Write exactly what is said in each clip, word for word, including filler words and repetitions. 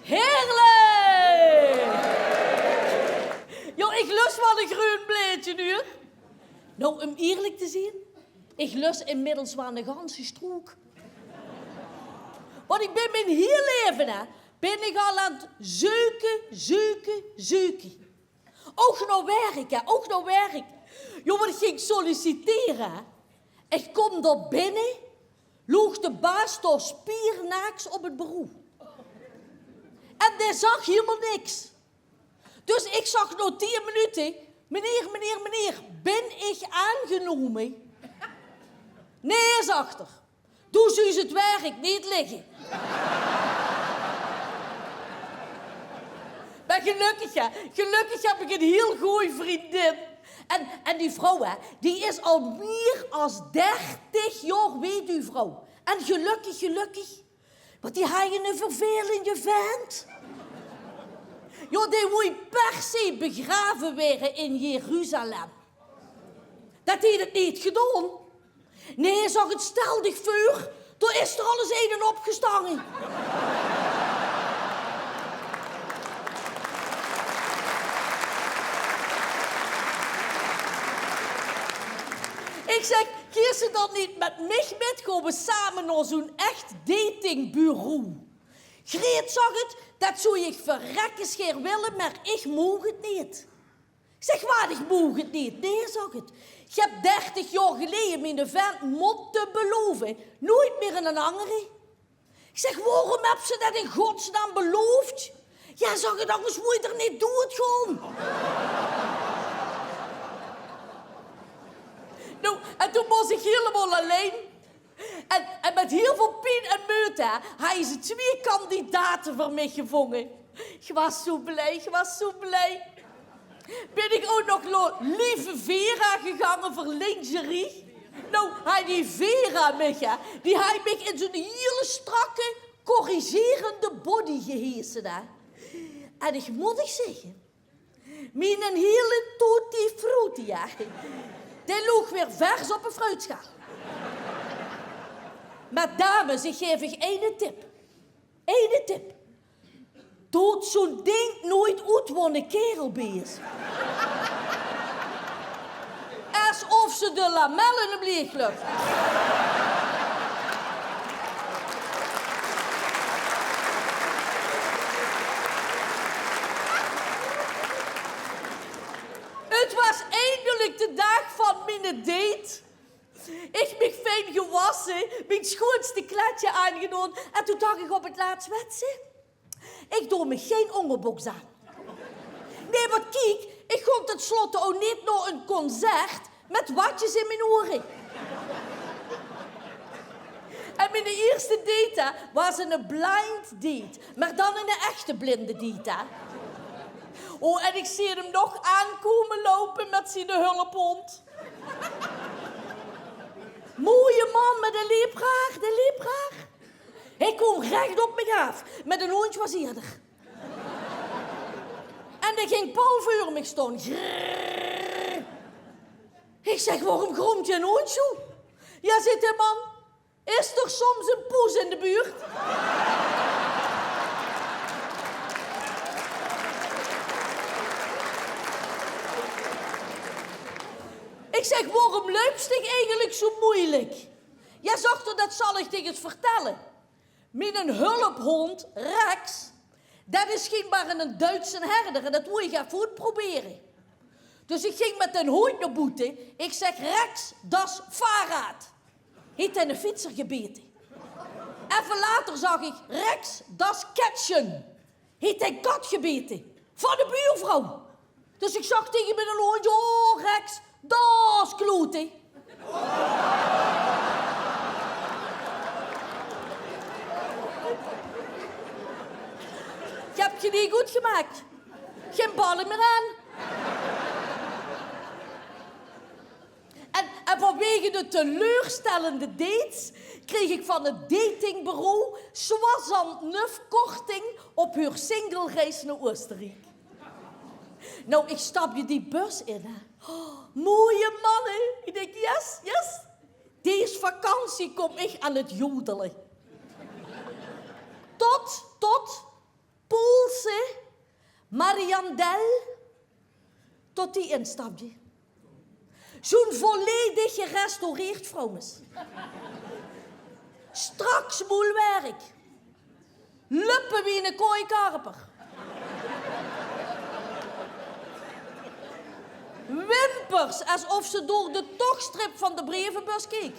Heerlijk! Jao, ich lus waal e greun blaedje, huur. Nou, um ierlik te zien, ich lus inmiddels waal 'ne ganse strook. Want ich bin mien hiel laeve, hè, bin ich al aan 't zeuke, zeuke, zeuke. Ouch nao werk, hè, ouch nao werk. Jao, want ich ging sollicitere, hè. Ich kóm dao binne, loog de baas dao spiernaaks op 't bureau. En dae zag hielemaol niks. Dus ich zag nao tieën minute: "Meneer, meneer, meneer, bin ich aangenómme?" "Nae," zag 'r. "Doe zuus 't werk neet ligke." Mer gelökkig, hè, gelökkig höb ich 'n hiel gooj vriendin. En, en die vrouw, hè, die is al mier es dertig jaor weduwvrouw. En gelökkig, gelökkig. Want die haje 'ne vervelende vent. Jao, dae wooj per se begrave waere in Jeruzalem. Det haet 't neet gedaon. Nae, zag 't, stel dich veur, dao is d'r al ins eine opgestange. Ich zeg: "Geis se dan neet mit mich mit, gaon we same nao zoe'n echt datingbureau?" "Greet," zag 't, "det zooj ich verrekkes gaer wille, mer ich maog 't neet." Ich zeg: "Waat, ich maog 't neet?" "Nae," zag 't, "ich höb dertig jaor geleje miene vent mótte belove, noeit mier aan 'nen angere." Ich zeg: "Waorom höbs se det in godsnaam beloofd?" "Jao," zag 't, "angers wouw ich d'r neet doeëd gaon." Nou, en toen waas ich hielemaol allein. En, en mit hiel väöl pien en meujte, hè, haje ze twieë kandidate veur mich gevónge. Ich waas zoe blij, ich waas zoe blij. Bin ich ouch nog nao Lieve Vera gegange veur lingerie. Nou, haje die Vera mich, hè, die haje mich in zoe'n hiele strakke, corrigerende body gehese, hè. En ich mót uch zègke, miene hiele tutti frutti, jao, dae loog weer vers op de fruitsjaal. Mer dames, ich gaef uch eine tip. Eine tip. Doot zoe'n dink noeit oet wo 'ne kaerel bie is. Esof ze de lamelle 'm leeg löp. 't Waas eindelik de daag van miene date. Ich mich fijn gewasse, mien sjoeënste kleidje aangedaon en toen dach ich op 't laatst: "Wèts se, ich doon mich gein óngerboks aan." Nae, want kiek, ich gaon ten slotte ouch neet nao e concert mit watjes in mien oere. En miene ierste date, hè, waas 'ne blind date, mer dan 'ne echte blinde date, hè. O, en ich zeen 'm nog aankómme loupe mit ziene hulphónd. Moeie man, mer dae leep raar, dae leep raar. Hae koom rech op mich aaf, mer d'n hóndj waas ierder. En dae ging pal veur mich staon. Grrrr. Ich zeg: "Waorom grómp dae hóndj zoe?" "Jao," zaet dae man, "is d'r soms 'n poes in de buurt?" Ich zeg: "Waorom löps dich eigelik zoe meujelik?" "Jao," zag 'r, "det zal ich dich ins vertèlle. Miene hulphóndj, Rex, det is sjienbaar 'ne Duitse herder en det wooj ich effe oetprobere." Dus ich ging mit d'n hóndj nao boete. Ich zeg: "Rex, das Fahrrad." Haet hae 'ne fietser gebete. Effe later zag ich: "Rex, das Kätzchen." Haet hae 'n kat gebete. Van de buurvrouw. Dus ich zag taenge miene hóndj: "O, Rex, das klote." Ich höb 't neet good gemaak. Gein balle mier aan. En, en vanwege de teleurstellende dates kreeg ich van 't datingbureau soixante-neuf korting op häör singlereis nao Oostenriek. Nou, ich stapde die bus in, hè. Oh, moeie manne. Ich dink: "Yes, yes. Dees vakantie kóm ich aan 't jodele." Tot, tot Mariandel, tot die instapdje. Zoe'n volledig gerestaureerd vroumes. Strak smoelwerk. Löppe wie 'ne kooikarper. Wimpers, esof ze door de tochtstrip van de brievenbus keek.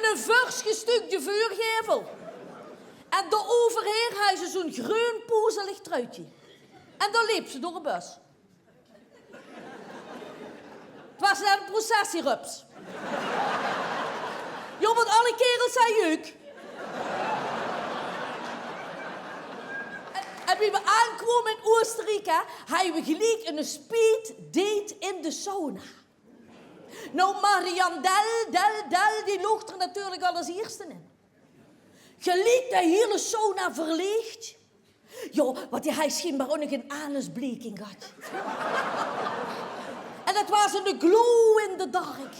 'ne Vörsgestukde vuurgevel. En dao-euver haw ze zoe'n greun poezelig truitje. En dao leep ze door de bus. 't Waas net 'n processierups. Jao, want alle kaerels zeen jeuk. En, en wie we aankwome in Oostenriek, hè, hawwe we geliek 'ne speeddate in de sauna. Nou, Mariandel, Del, Del, die loog d'r natuurlik al es ierste in. Geliek de hiele sauna verleeg. Jao, want die haw sjienbaar ouch nog 'n anusbleking gehad. En det waas 'ne glow in the dark.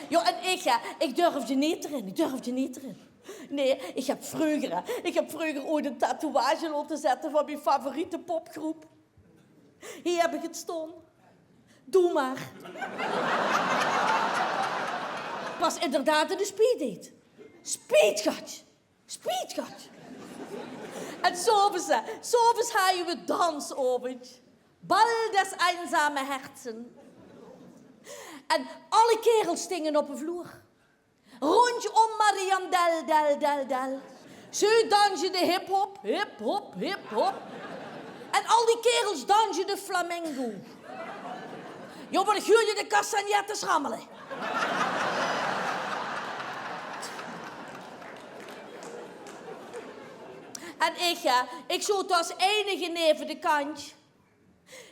Jao, en ich, hè, ich durfde neet d'rin, ich durfde neet d'rin. Nae, ich höb vreuger, hè, ich höb vreuger ooit 'n tatoeage laote zètte van mien favoriete popgroep. Hie höb ich 't staon. Doe mer. 't Waas inderdaad 'ne speeddate. Speed gehad. Speed gehad. En 's aoves, hè, 's aoves hawwe we dansaovend. Bal des einsamen Herzen. En alle kaerels stinge op de vloer. Róndjóm Mariandel, Del, Del, Del. Ze dansde hiphop, hiphop, hiphop. En al die kaerels dansde flamenco. Jao, mer ich huuerdje de castagnettes rammele. En ich, hè, ich zoot es einige neve de kantj.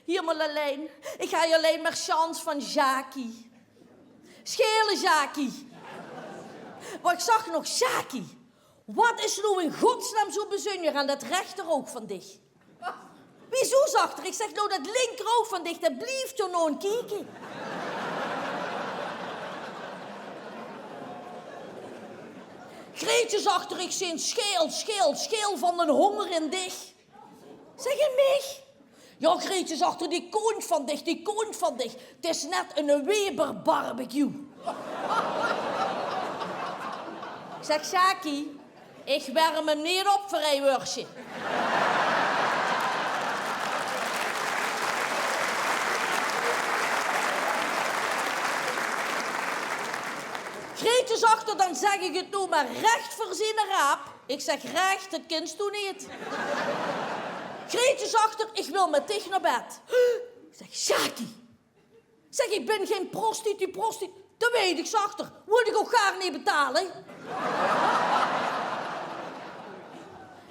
Hielemaol allein. Ich haw allein mer chance van Sjaki. Sjele Sjaki. Mer ich zag nog: "Sjaki, waat is noe in godsnaam zoe bezunjer aan det rechteroug van dich?" "Wiezoe?" zag 'r. Ich zeg: "Nou, det linkeroug van dich, det blief d'r nao aan kieke." "Greetje," zag 'r, "ich zeen sjeel, sjeel, sjeel van den hónger in dich." Zeg: "In mich?" "Jao, Greetje," zag 'r, "die kóntj van dich, die kóntj van dich, 't is net 'ne Weber barbecue." Ich zeg: "Sjaki, ich werm 'm neet op veur ei wörsje." "Greetje," zag 'r, "dan zeg ich 't noe mer rech veur ziene raap." Ich zeg: "Rech, det kins doe neet." "Greetje," zag 'r, "ich wil mit dich nao bed." Ich zeg: "Sjaki," zeg, "ich bin gein prostitu-, prostitu-" "Det weit ich," zag 'r, "wól ich ouch gaar neet betale."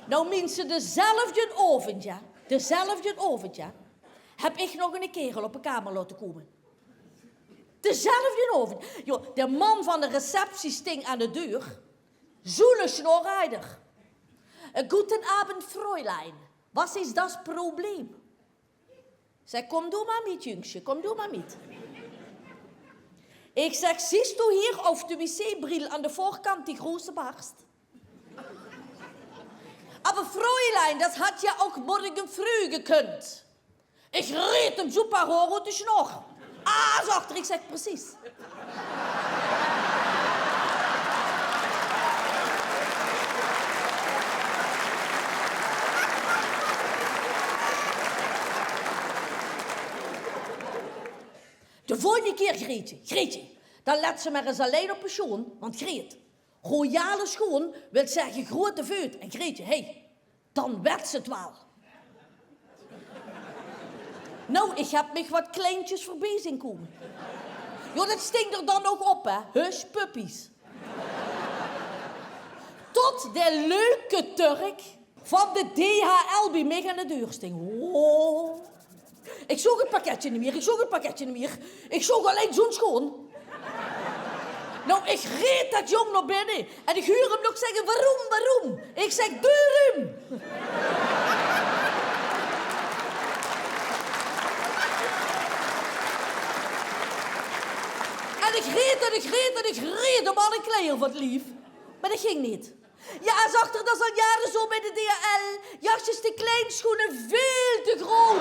Nou, minse, dezelfde aovend, jao, dezelfde aovend, jao, höb ich nog 'ne kaerel op de kamer laote kómme. Dezelfde aovend. Jao, de man van de receptie sting aan de deur. Zoe'ne snorreider. "Guten Abend, Fräulein. Was ist das Problem?" Zeg: "Kóm doe mer mit, jungsje, kóm doe mer mit." Ich zeg: "Siehst du hier auf der W-Brille an der Vorkant die große Barst?" "Aber Fräulein, das hat ja auch morgen früh gekönnt." Ich reet 'm zoe paar haor oet de snor. "Ah," zag 'r, ich zeg: "Precies." De volgende kier, Greetje, Greetje, dan lèts se mer ins allein op de sjoon, want Greet, royale sjoon wilt zegge groete veut. En Greetje, hé, dan wèts se 't waal. Nou, ich höb mich waat kleintjes veurbie zeen kómme. Jao, det sting d'r dan ouch op, hè. Hush puppies. Tot de leuke Turk van de D H L bie mich aan de deur sting. Oh. Ich zoog 't pakketje neet mier, ich zoog 't pakketje neet mier. Ich zoog allein zoe'n sjoon. Nou, ich reet det jóng nao binne en ich huuer 'm nog zegge: "Warum, warum?" Ich zeg: "Dörum!" Ik reet en ik reet en ik reet hem alle kleier van het lief. Maar dat ging niet. Ja, zag er, dat is al jaren zo bij de D H L. Jasjes te klein, schoenen veel te groot.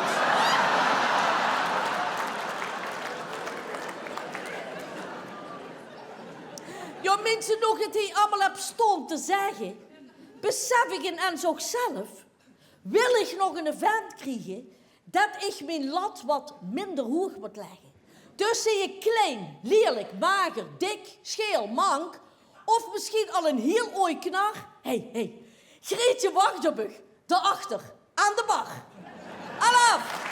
Ja, mensen, nog het hij allemaal op stond te zeggen, besef ik en zoch zelf, wil ik nog een vent kriegen dat ik mijn lat wat minder hoog moet leggen. Dus zie je klein, lelijk, mager, dik, scheel, mank of misschien al een heel ooi knar. Hey, hey. Grietje wacht op u, daarachter, aan de bar. Alaaf!